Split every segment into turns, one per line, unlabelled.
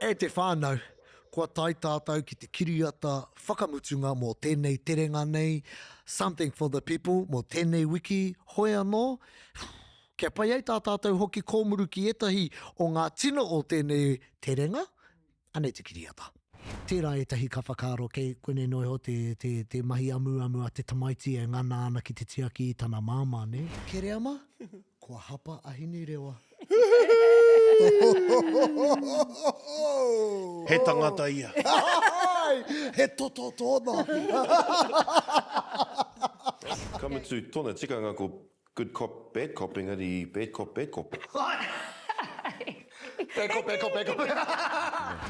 E te whānau, kua tae tātou ki te kiriata whakamutunga mō tēnei terenga nei, Something for the People, mō tēnei wiki, hoi anō, kia pai ai tā tātou hoki kōmuru ki ētahi o ngā tino o tēnei terenga, anei te kiriata. Tērā ētahi ka whakaaro kei konei noa iho te, te, te mahi amuamu a te tamaiti e ngana ana ki te tiaki i tana māmā, nē? Kereama, Kua hapa a Hinerewa.
He tangata ia.
He toto tōna.
Ka mutu tona tikanga ko good cop, bad cop engari bad cop, bad cop.
Bad cop, bad cop, bad cop.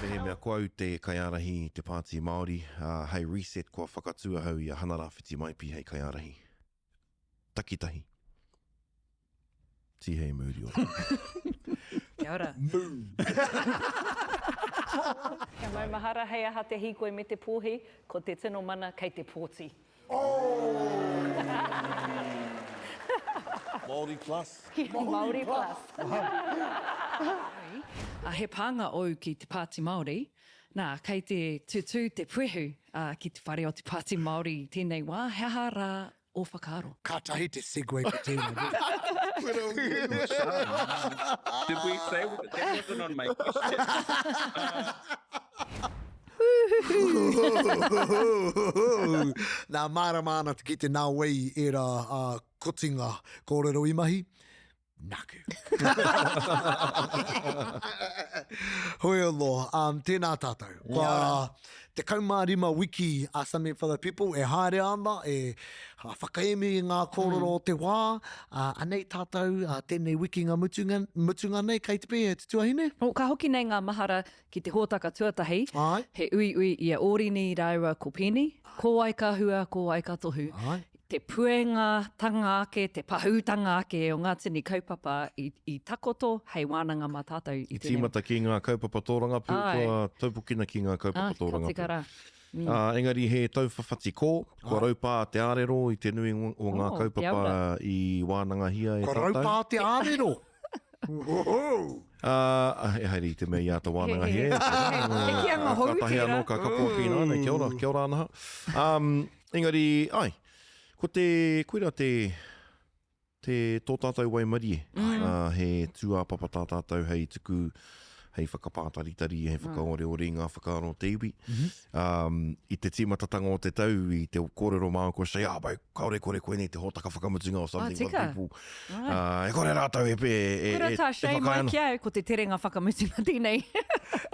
Mehemea ko au te kaiārahi i te Pāti Māori, hei reset kua whakatū ahau i a Hana Rāwhiti Maipi hei kaiārahi. Takitahi. Tihei mauri ora.
Kia ora.
Mū.
Kia maumahara hei aha te hīkoi me te pōhi, ko te tino mana kei te pōti.
Māori plus.
Māori plus. He pānga ōu ki te Pāti Māori, nā, kei te tutū te puehu ki te whare o te Pāti Māori i tēnei wā, he aha rā ō whakaaro?
Kātahi te segue ko tēnei.
Did we say that wasn't on my question?
Nā, mārama ana te kite nā wai ērā kotinga kōrero i mahi. Naku. Hoi anō, um, tēnā tātou. Kua 15 wiki a Something for the People e haere ana, e whakaemi i ngā kōrero mm. o te wā. Uh, anei tātou, uh, tēnei wiki ngā mutunga, mutunga nei, kei te pēhea te tuahine?
Oh, ka hoki nei ngā mahara ki te hōtaka tuatahi,
Ai.
he uiui i a Ōrini rāua ko Peni, ko wai ka hua, ko wai ka tohu.
Ai.
Te puengatanga ake, te pahūtanga ake o ngā tini kaupapa i, i takoto hei wānanga mā tātou i
I
tēnei.
tīmata ki ngā kaupapa tōrangapū,
Āe.
kua taupokina ki ngā kaupapa
Ā, ka
tōrangapū.
tika rā. Mm.
Ā, engari he tauwhawhati kō, kua raupā te ārero i te nui o ngā
Oh, kia
kaupapa
ora.
i wānangahia e
Kua
tātou.
raupā te ārero! Woohoo!
Ā, e haere i te mea i āta wānangahia e.
He kīanga hou
Kātahi
tērā.
anō ka kapoa ki ināianei, kia ora, kia ora Anaha. Um, engari, ai, ko te, koira te, te, tō tātou waimarie, mm. uh, he tūāpapa tā tātou hei tuku, hei whakapātaritari, hei whakaoreore i ngā whakaaro o te iwi. Mm -hmm. Um, I te tīmatatanga o te tau, i te kōrero māua ko Shay, ah, bai, kāore kore koinei te hōtaka whakamutunga o Something for the People.
Ah,
Uh, e kore rātou e, e, e,
Kura
e,
tā
e
Shay mai
whakaae ana.
ki au, ko te terenga whakamutunga tēnei.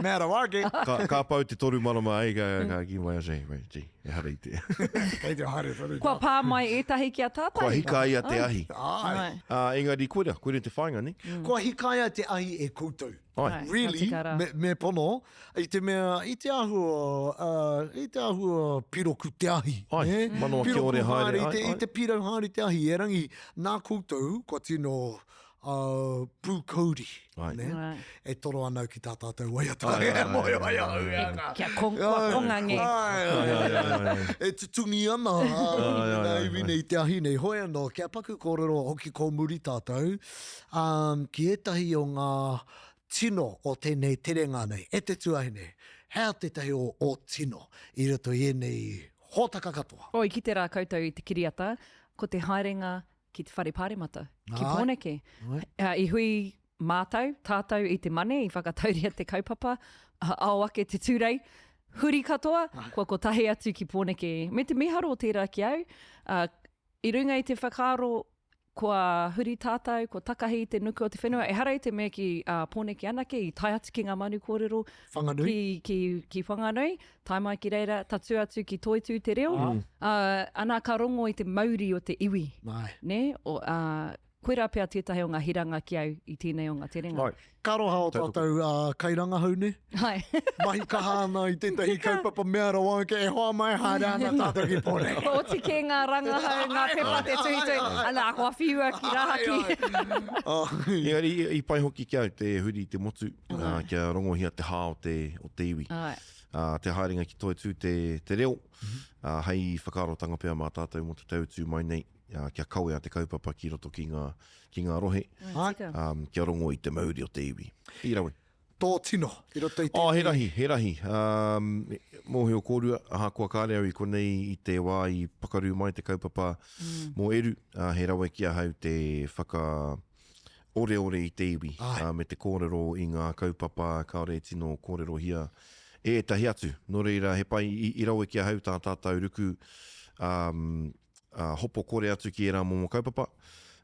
Mea rawa ake.
Ka, ka pau te toru marama ai, ka, ka kī mai a Shay, wait, gee, ehara i te.
Kei te haere tonu.
Kua pā mai ētahi ki a tātou.
Kua hikaia te ahi.
Ai.
Ai.
Uh, engari, koira, koira te whāinga, ne?
Kua hikaia te ahi e koutou.
Ai.
Ai, ka
Really,
tika rā.
me, me pono, i te mea, i te āhua, uh, i te āhua piroku te ahi.
Ai,
eh?
manawa
Piroku
kiore haere,
i te,
ai, ai.
i te pirau haere te ahi, erangi, nā koutou, kua tino uh, pūkauri,
Ai.
ne?
Ai.
E toro ana au ki tā tātou waiata.
Ai, ai, ai,
Moe
ai,
ai
ai,
au,
ai,
e anga.
Kia kong, kua
Ai,
kongange.
ai, ai,
Ai, ai, ai, ai.
E tutungi ana
Ai, ai,
ngā
ai,
iwi
ai.
nei te ahi nei. Hoi anō, kia paku kōrero hoki ko muri tātou, um, ki ētahi o ngā tino o tēnei terenga nei, e te tuahine, hea tētahi o ō tino i roto i ēnei hōtaka katoa?
Oh, i kite rā koutou i te kiriata, ko te haerenga ki te whare pāremata, ki
Āe.
Pōneke.
Āe.
Uh, I hui mātou, tātou i te mane, i whakatauria te kaupapa, uh, ao ake te tūrei, huri katoa, kua kotahi atu ki Pōneke. Me te miharo tērā ki au, uh, i runga i te whakaaro kua huri tātou, kua takahi te nuku o te whenua, ehara i te mea ki uh, Pōneke anake, i tae atu ki ngā manu kōrero
Whanganui.
ki, ki, ki Whanganui, tae mai ki reira, tatū atu ki Toitū te reo, mm. uh, ana ka rongo i te mauri o te iwi.
Ai.
Ne? O, uh, koirā pea tētahi o ngā hiranga ki au i tēnei o ngā terenga.
Ai.
Ka aroha o tātou uh, kairangahau, ne?
Hai.
Mahi kaha ana i tētahi kaupapa mea rawa ake, e hoa mai haere ana tātou ki Pōneke.
Kua oti kē ngā rangahau, ngā pepa te tuhituhi, ana, kua whiua ki rahaki.
Engari, i pai hoki ki au te huri i te motu, uh, kia rongohia te hā o te, o te iwi.
Ai.
Uh, te haerenga ki Toitū te, te reo, uh, hei whakaarotanga pea mā tātou mō te tau tū mai nei, uh, kia kawea te kaupapa ki roto ki ngā, ki ngā rohe,
Ai.
um, kia rongo i te mauri o te iwi. I rawe.
Tō tino i roto i tēnei.
Oh, he rahi, he rahi. Um, mōhio kōrua, ahakoa kāre au i konei i te wā i pakaru mai te kaupapa mm. mō Eru, uh, he rawe ki ahau te whaka oreore i te iwi, uh, me te kōrero i ngā kaupapa kāore e tino kōrerohia e ētahi atu. Nō reira, he pai i, i rawe ki ahau tā tātou ruku um, ā, hopo kore atu ki ērā momo kaupapa,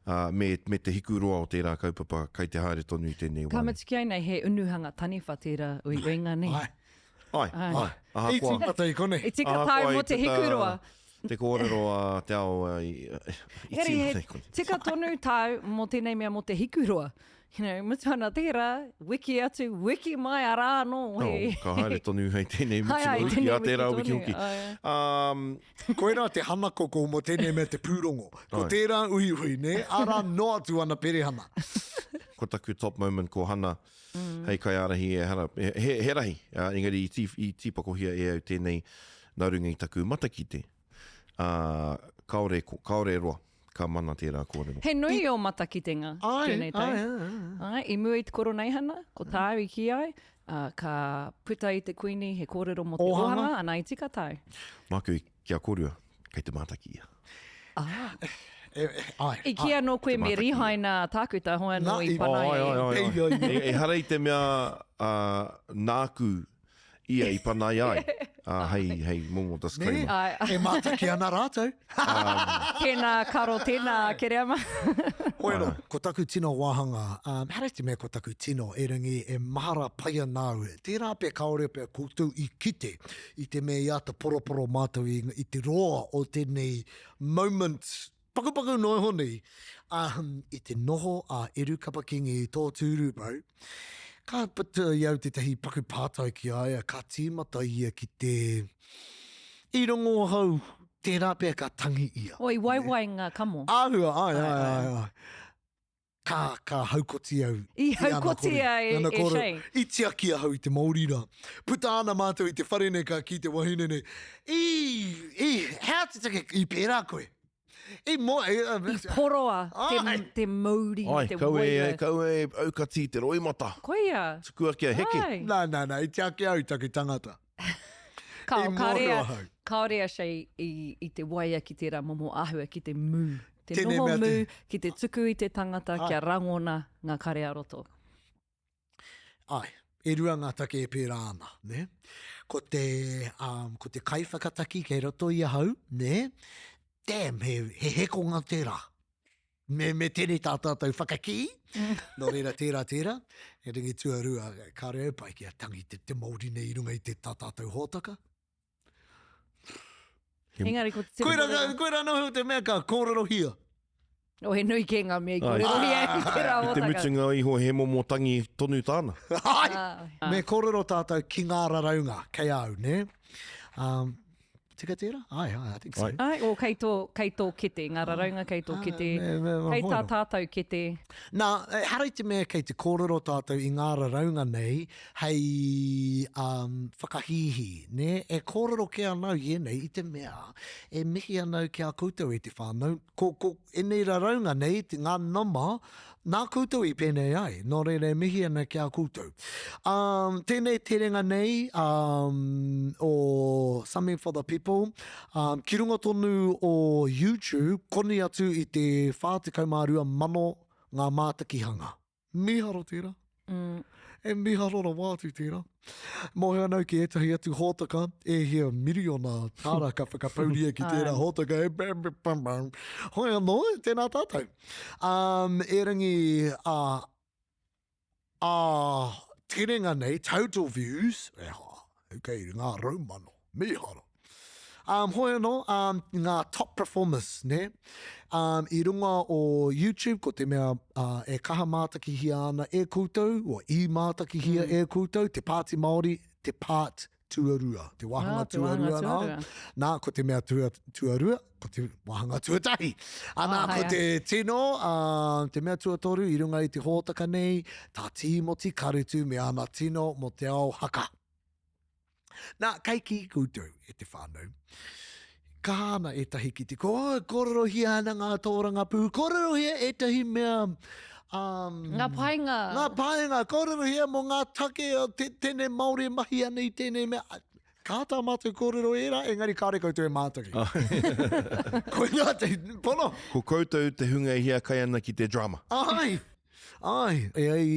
ā, me, me te hikuroa o tērā kaupapa kei te haere tonu i tēnei
Ka
wā nei.
mutu ki au nei, he unuhanga taniwha tērā uiuinga, nē?
Āe.
Āe,
Āe.
āe,
I
ahakoa.
tīmata i konei.
I tika
Ahakoa
tāu
i
mō te
puta
hikuroa.
Te kōrero a te ao i, i
Engari he
tīmata i konei.
tika tonu tāu mō tēnei mea mō te hikuroa. You know, mutu ana tērā, wiki atu, wiki mai, arā anō.
Oh, ka haere tonu hei tēnei
Hai,
mutunga
hai,
wiki,
tēnei
a tērā
wiki
wiki
tonu,
hoki.
ai.
Um,
Koirā te hanakoko mō tēnei mea te pūrongo. Ko
Ai.
tērā uiui, nē, arā noa atu ana perehana.
Ko taku top moment ko Hana hei kaiārahi ehara, he, he, he rahi, uh, engari i, tī, i tīpakohia e au tēnei nā runga i taku matakite, uh, kāore, kāore e roa. Ka mana tērā kōrero.
He nui ō matakitenga tēnei tau.
Āe, āe, āe.
Āe, i mua i te koroneihana, ko tāu i kī ai, ā, ka puta i te Kuini he kōrero mō te
Ōhanga.
ōhanga, ana i tika tāu.
Māku ki a kōrua, kei te mātaki ia.
Ah.
E, e, āe,
I kī
āe.
anō koe
Te
me
mātaki ia.
rihaina tākuta, hoi anō
Nā,
i
i-
pana
Āe,
ia.
āe, āe,
Ei,
āe.
ai, ai.
E, ehara i te mea, ā, nāku ia i panai ai, ā, hei, hei momo disclaimer.
Āe.
E mātaki ana rātou.
Tēnā Karo, tēnā Kereama.
Hoi anō, ko taku tino wāhanga, um, ehara i te mea ko taku tino, erangi e mahara pai ana au, tērā pea kāore pea koutou i kite i te mea i āta poroporo mātou i, i te roa o tēnei moment pakupaku noa iho nei, um, i te noho a Eru Kapa-Kingi i tō tūru, bro, ka puta i au tētahi paku pātai ki a ia, ka tīmata ia ki te, i rongo ahau, tērā pea ka tangi ia.
O, i waiwai ngā kamo.
Āhua, ai, ai, ai, ai. Ka, ka haukoti au.
I
i ana
haukotia
kōrero.
e,
Ana
e
kōrero.
Shane.
I tiaki ahau i te Māori rā. Puta ana mātou i te whare nei ka kī te wahine nei, I, i, hea te take i pērā koe? I mo, i,
I poroa te,
Ai.
te mouri me
Ai,
te
kaua e,
wairua.
kaua e aukati i te roimata.
Koia.
Tukua kia heke.
Ai.
Nā, nā, nā, i tiaki au i taku tangata.
Kao,
I
kāore
mōhio
a,
ahau.
kāore a Shay i, i te waia ki tērā momo āhua ki te mū. Te
Tēnei
noho
mea
mū
te-
ki te tuku i te tangata
Ai.
kia rangona ngā kare ā-roto.
Ai, e rua ngā take e pērā ana, nē? Ko te, um, ko te kaiwhakataki kei roto i ahau, nē? Damn, he, he hekonga tērā. Me, me tēnei tā tātou whakakī, nō reira tērā tērā. E ringi tuarua, kāre au pai kia tangi te, te Māori nei i runga i te tā tātou hōtaka.
Engari ko te
Koira, koira anō te mea ka kōrerohia.
Oh, he nui kē ngā mea i kōrerohia i tērā
I te
hōtaka.
mutunga iho he momo tangi tonu tāna.
Ai!
Ah.
Me kōrero tātou ki ngā raraunga, kei a au, nē? Um, tika tērā? Ai, ai, I think so.
Ai.
Ai, o kei tō, kei tō kete, ngā raraunga kei tō kete,
me, me, me,
kei tā
hoi
tātou kete.
Nā, ehara i te mea kei te kōrero tātou i ngā raraunga nei hei um, whakahīhī, nē? E kōrero kē ana au i ēnei i te mea e mihi ana au ki a koutou e te whānau, Ko, ko enei raraunga nei, te, ngā nama, nā koutou i pēnei ai, nō reira e mihi ana ki a koutou. Um, tēnei terenga nei um, o Something for the People, um, ki runga tonu o YouTube, koni atu i te 42,000 ngā mātakihanga. Mīharo tērā.
Mm.
E mīharo rawa atu tērā. Mōhio ana au ki ētahi atu hōtaka, e hia miriona tāra ka whakapauria ki tērā hōtaka. E bam, bam, bam, bam. Hoi anō, tēnā tātou. Um, erangi, a, a terenga nei, total views, e ha, okay, ngā raumano, mīharo. Um, hoi anō, um, ngā top performers, nē? Um, i runga o YouTube, ko te mea uh, e kaha mātakihia ana e koutou, o i mātakihia mm. e koutou, te Pāti Māori, te part tuarua, te wāhanga ah, te tuarua, tuarua. Nā, nā, ko te mea tua, tuarua, ko te wāhanga tuatahi. Ana, ah, ko te tino, uh, te mea tuatoru i runga i te hōtaka nei, tā Tīmoti Karetu me ana tino mō te ao haka. Nā, kei kī koutou, e te whānau, kaha ana ētahi ki te, ko, oh, kōrerohia ana ngā tōrangapū, kōrerohia ētahi mea. Um,
ngā painga.
Ngā painga, kōrerohia mō ngā take o te, tēnei Māori e mahi ana i tēnei mea. Ka tā mātou kōrero ērā, engari kāore koutou e mātaki. Koinā te pono.
Ko koutou te hunga e hiakai ana ki te drama.
Ai, ai, e ai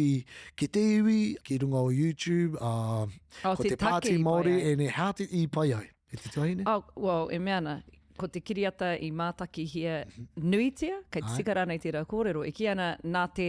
ki te iwi, ki runga o YouTube, uh,
oh,
ko
te,
te Pāti
i
Māori,
pai ai.
e ne, hea te i pai ai? E te tuahine?
Oh, well, e mea ana, ko te kiriata i mātakihia nuitia, kei te tika rānei tērā kōrero, e kī ana nā te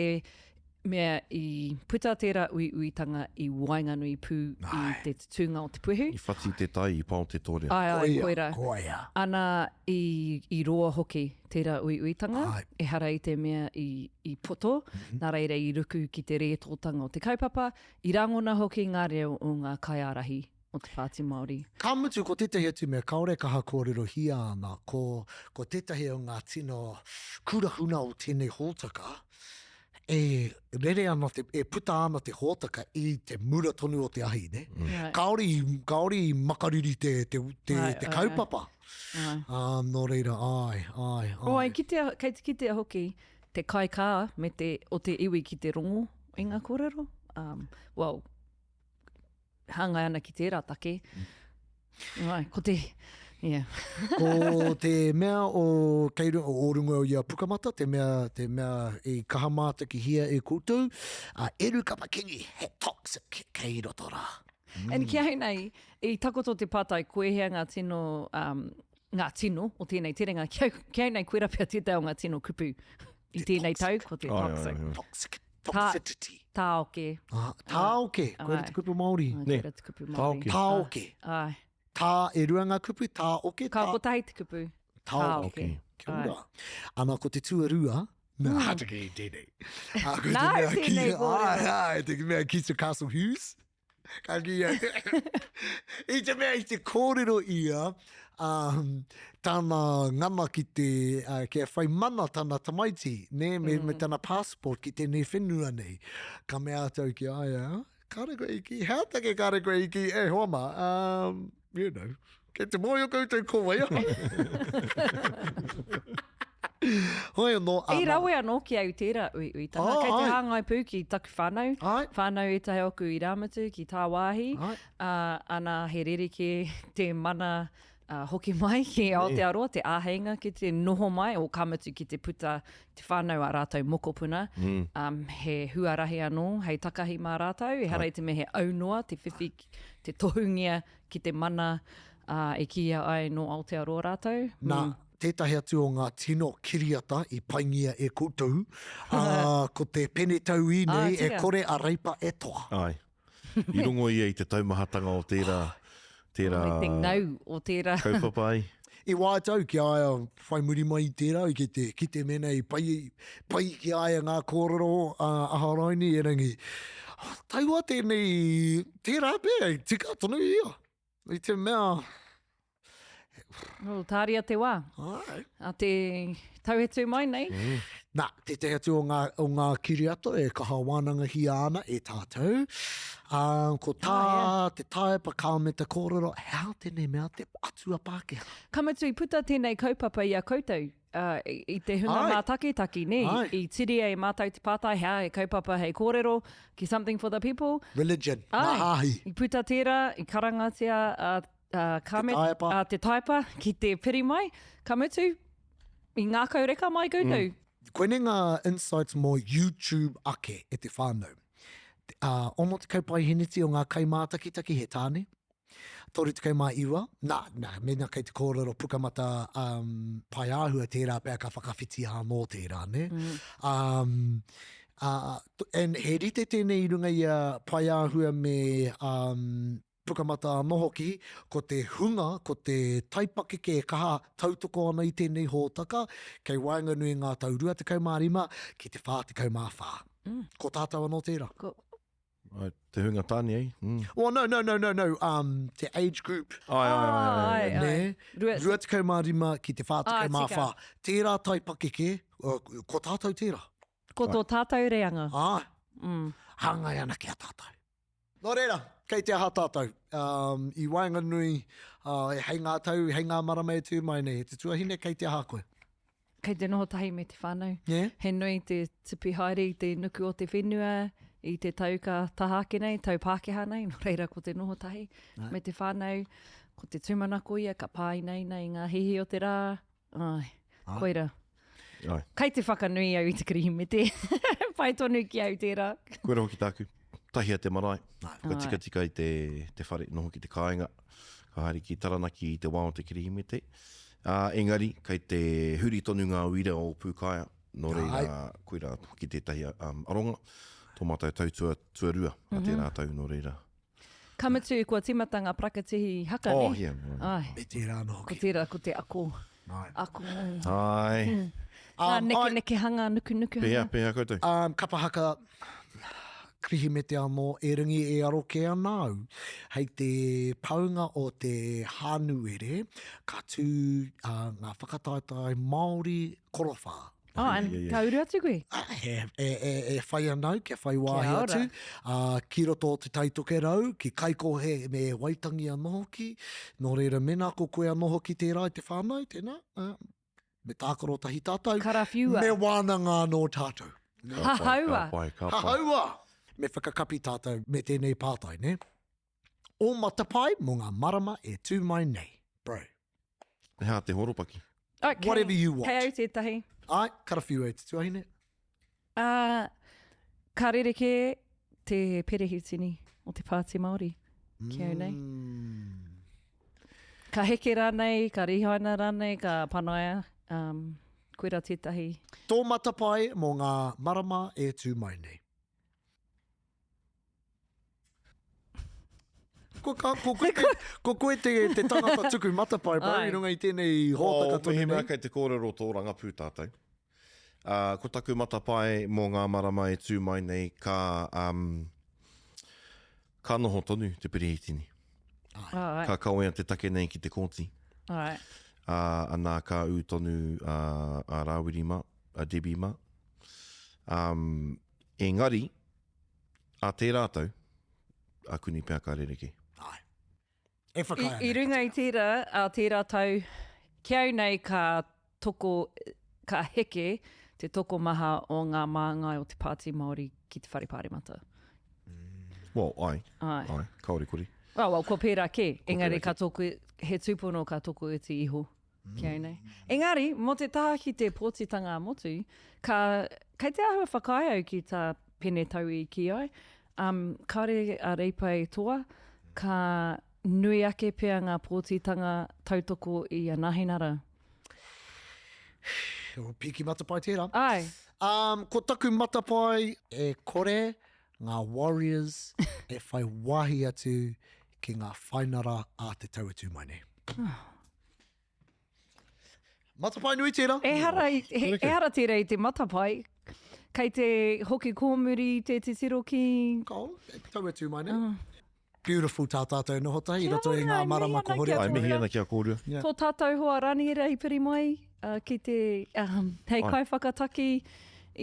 mea i puta tērā uiuitanga i waenganui pū i te tutūnga o te puehu.
I whati te tai, i pao te tōrea.
Ai, ai, koira.
Koia.
Ana, i, i roa hoki tērā uiuitanga,
Ai.
ehara i te mea i, i poto, nā reira i ruku ki te rētōtanga o te kaupapa, i rangona hoki ngā reo o ngā kaiārahi o te Pāti Māori.
Ka mutu, ko tētahi atu mea kāore e kaha kōrerohia ana, ko, ko tētahi o ngā tino kurahuna o tēnei hōtaka, e rere ana te, e puta ana te hōtaka i te mura tonu o te ahi, ne?
Mm. Right.
Kāore i, kāore i makariri te, te, te,
Ai,
te
ai,
kaupapa.
Ai.
Um, nō reira, ai, ai, ai.
Oh, ai kitea, kei te kitea hoki te kaikā me te, o te iwi ki te rongo i ngā kōrero. Um, well, hāngai ana ki tērā take. Ai, ko te, yeah.
Ko te mea o kei runga, o runga o ia Pukamata, te mea, te mea i kaha mātakihia e koutou, a Eru Kapa Kingi, he toxic kei roto rā.
Mm. And ki au nei, i takoto te pātai, ko ēhea ngā tino, um, ngā tino o tēnei terenga, ki au, ki au nei koira pea tētahi o ngā tino kupu i tēnei tau, ko te toxic.
Ai, ai, ai.
Toxic. Toxicity.
Tāoke.
Ah, tāoke. Koira te kupu Māori.
Ne. Koira te kupu Māori.
Tāoke.
Ai.
Tā, e rua ngā kupu, tāoke.
Ka kotahi te kupu.
Tāoke. Kia ora. Ana, ko te tuarua, nā, mm. te ki tēnei. Ah, ko te mea ki, ai, ai, te mea ki Sir Castle Hughes. Ka kī ia, i te mea i te kōrero ia, um, tana ngana ki te, uh, kia whai mana tana tamaiti, ne, me, mm. me tana passport ki tēnei whenua nei. Ka mea atu au ki a ia, kāre koe i kī, hea take kāre koe i kī, e hoa mā, um, you know, kei te mōhio koutou ko wai ahau. Hoi anō,
I
ana.
rawe anō ki au tērā uiuitanga.
Oh,
Kei te
ai.
hāngai pū ki taku whānau.
Ai.
Whānau ētahi oku irāmutu ki tāwāhi.
Ai.
Ā, ana he rerekē te mana ā, hoki mai ki Aotearoa, te āheinga ki te noho mai, o ka mutu ki te puta te whānau a rātou mokopuna. Mm. Um, he huarahi anō hei takahi mā rātou. Ehara i te mea he aunoa te whiwhi, te tohungia ki te mana ā, e kīia ai nō Aotearoa rātou.
Nā, tētahi atu o ngā tino kiriata i paingia e koutou, ā, ko te pene tauī nei e kore a Reipa e toa.
Āe. I rongo ia i te taumahatanga o tērā, tērā.
Me te ngau o tērā.
Kaupapa ai.
I wātea au ki a ia whai muri mai i tērā, ki te kite mēnā i pai, pai ki a ia ngā kōrero a Aharaini, erangi, taua tēnei, tērā pea, tika tonu ia. I te mea...
Oh, tāria te wā.
Ai.
A te tau e tū mai nei.
Mm. Nā, tētahi atu o ngā, o ngā kiriata e kaha wānangahia ana e tātou. Uh, ko tā oh, yeah. te taepa ka me te kōrero, he aha tēnei mea te atua Pākehā.
Ka mutu i puta tēnei kaupapa i a koutou, uh, i te hunga
Ai.
mātakitaki, nē?
Ai.
I tiria e mātou te pātai, he aha he kaupapa hei kōrero ki Something for the People.
Religion, ngā
Ai,
hāhi.
I puta tērā, i karangatia a, a, ka
Te
me,
taepa.
a te taepa ki te piri mai, ka mutu, i ngākau reka mai koutou.
Mm. Koinei ngā insights mō YouTube ake e te whānau. Uh, 60 paeheneti o ngā kaimātakitaki he tāne, 39, nā, nā, mēnā kei te kōrero pukamata um, paeāhua tērā pea ka whakawhiti anō tērā, ne? Mm. Um, uh, and he rite tēnei i runga i a paeāhua me um, Pukamata anō hoki, ko te hunga, ko te taipakeke e kaha tautoko ana i tēnei hōtaka, kei waenganui i ngā tau 25 ki te 44. Mm. Ko tātou anō tērā.
Ko...
Ai, te hunga tāne, eh? Mm.
Well, no, no, no, no, no. Um, te age group.
Ai, ai, ai, ai, ai.
Ai, ai.
Ne? 25 ki te 44.
Ah,
tērā taipakeke, ko tātou tērā.
Ko tō tātou reanga.
Ai.
Mm.
Hāngai ana ki a tātou. Nō reira, kei te aha tātou? Um, I waenganui, uh, hei ngā tau, hei ngā marama e tū mai nei, e te tuahine, kei te aha koe?
Kei te noho tahi me te whānau.
Yeah.
He nui te tipi haere i te nuku o te whenua, i te tau ka taha ake nei, tau Pākehā nei, nō reira ko te noho tahi me te whānau, ko te tūmanako ia ka pāinaina i ngā hihi o te rā, āe, koira.
Ai.
Kei te whakanui au i te Kirihimete. Pai tonu ki au tērā.
Koira hoki tāku. Tahia te marae. Whakatikatika i te, te whare, noho ki te kāinga. Ka haere ki Taranaki i te wā o te Kirihimete. Ā, engari, kei te huri tonu ngā uira o Pūkaea. Nō reira, koira hoki tētahi um, aronga. Tō mātou tau tua, tuarua a tērā tau, nō reira.
Ka mutu, kua tīmata ngā parakatihi haka,
Oh,
nē?
yeah.
Ai.
Me tērā anō
Ko
hoki.
tērā, ko te ako.
Ai.
Ako.
Ai.
Ngā
Um,
nekenekehanga, nukunukuhanga.
Pēhea, pēhea koutou?
Um, kapa haka Kirihimete anō, erangi e aro kē ana au. Hei te paunga o te Hānuere, ka tū uh, ngā whakataetae Māori korowhā.
Oh, and
Yeah, yeah, yeah.
ka uru atu koe?
Ah, e, e, e, e whai ana au kia whai wāhi
Kia ora.
atu uh, ki roto o Te Tai Tokerau, ki Kaikohe me Waitangi anō hoki. Nō reira, mēnā ko koe anō hoki tērā i te whānau, tēnā, uh, me tākaro tahi tātou.
Karawhiua.
Me wānanga anō tātou.
Ka pai,
Hahaua.
Ka pai, ka pai.
Hahaua! Me whakakapi tātou me tēnei pātai, nē? Ō matapae mō ngā marama e tū mai nei, bro.
He aha te horopaki?
Okay.
Whatever you want.
Kei au tētahi.
Ai, karawhiua e te tuahine.
Uh, ka rerekē te perehitini o te Pāti Māori ki au nei.
Mm.
Ka heke rānei, ka rihaina rānei, ka panaia. Um, koira tētahi.
Tō matapae mō ngā marama e tū mai nei. Ko, ka, ko, koe, te, ko koe te, te tangata tuku matapae, bro, i runga i tēnei hōtaka
oh,
tonu
mehemea
nei.
kei te kōrero tōrangapū tātou. Uh, ko taku matapae mō ngā marama e tū mai nei ka, um, ka noho tonu te perehitini.
Ai.
Ka kawea te take nei ki te kōti.
Ai.
Uh, anā, ka ū tonu uh, a Rāwiri mā, a Debbie mā. Um, engari, a tērā tau, a kuni pea ka rerekē.
Ai. E whakaae
I, I runga i tērā, a tērā tau, ki au nei ka toko, ka heke te tokomaha o ngā māngai o te Pāti Māori ki te Whare Pāremata.
Well, ai.
Ai.
Ai, kāore kore.
Well, well, kua pērā kē, engari
pērā
ka toko, he tūpono ka toko iti iho. Ki au nei. Engari, mō te taha ki te pōtitanga ā-motu, ka, kei te āhua whakaae au ki tā Pene Tauī kī ai, um, kāore a Reipa e toa, ka nui ake pea ngā pōtitanga tautoko i a Nāhinara.
Oh, piki matapae tērā.
Āe.
Um, ko taku matapae, e kore ngā Warriors e whai wāhi atu ki ngā whainara a te tau e tū mai nei. Matapae nui tērā.
Ehara, i, he, ehara tērā i te matapae. Kei te hoki kōmuri te titiro ki...
Kao, e tau e tū mai nei. Oh. Beautiful tā tātou noho tahi i roto i ngā
e
marama ko hori.
Ai, mihi ana ki a kōrua.
Yeah.
Tō tātou hoa Raniera i piri mai uh, ki te, um, hei
Ai.
kaiwhakataki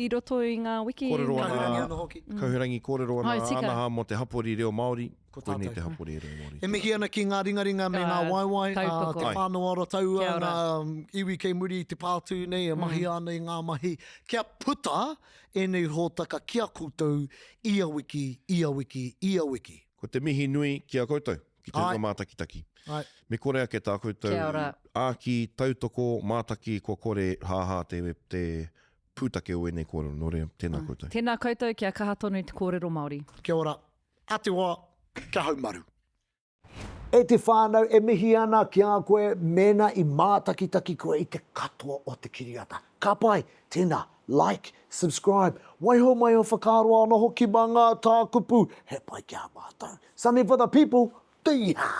i roto i ngā wiki.
Kōrero ana,
Kahurangi anō hoki.
Mm.
Kahurangi kōrero ana
Ai, tika.
anaha mō te hapori reo Māori.
Ko
Koinei
tātou.
te hapori reo Māori.
E mihi ana ki ngā ringaringa me ngā
Ā,
waewae, ā,
tautoko.
te
Ai.
whānau Arataua,
Kia ora.
ngā iwi kei muri i te pātū nei e mahia ana i ngā mahi kia puta ēnei hōtaka ki a koutou ia wiki, ia wiki, ia wiki.
Ko te mihi nui ki a koutou, ki te
Ai.
hunga mātakitaki.
Ai.
Me kore ake tā koutou
Kia ora.
āki, tautoko, mātaki, kua kore hāhā te, te pūtake o ēnei kōrero. Nō reira, tēnā koutou.
Tēnā koutou, kia kaha tonu te kōrero Māori.
Kia ora. A te wā, kia haumaru. E te whānau, e mihi ana ki a koe mēnā i mātakitaki koe i te katoa o te kiriata. Ka pai, tēnā, like, subscribe, waiho mai ō whakaaro anō hoki mā ngā tākupu, he pai ki a mātou. Something for the people, tī hā!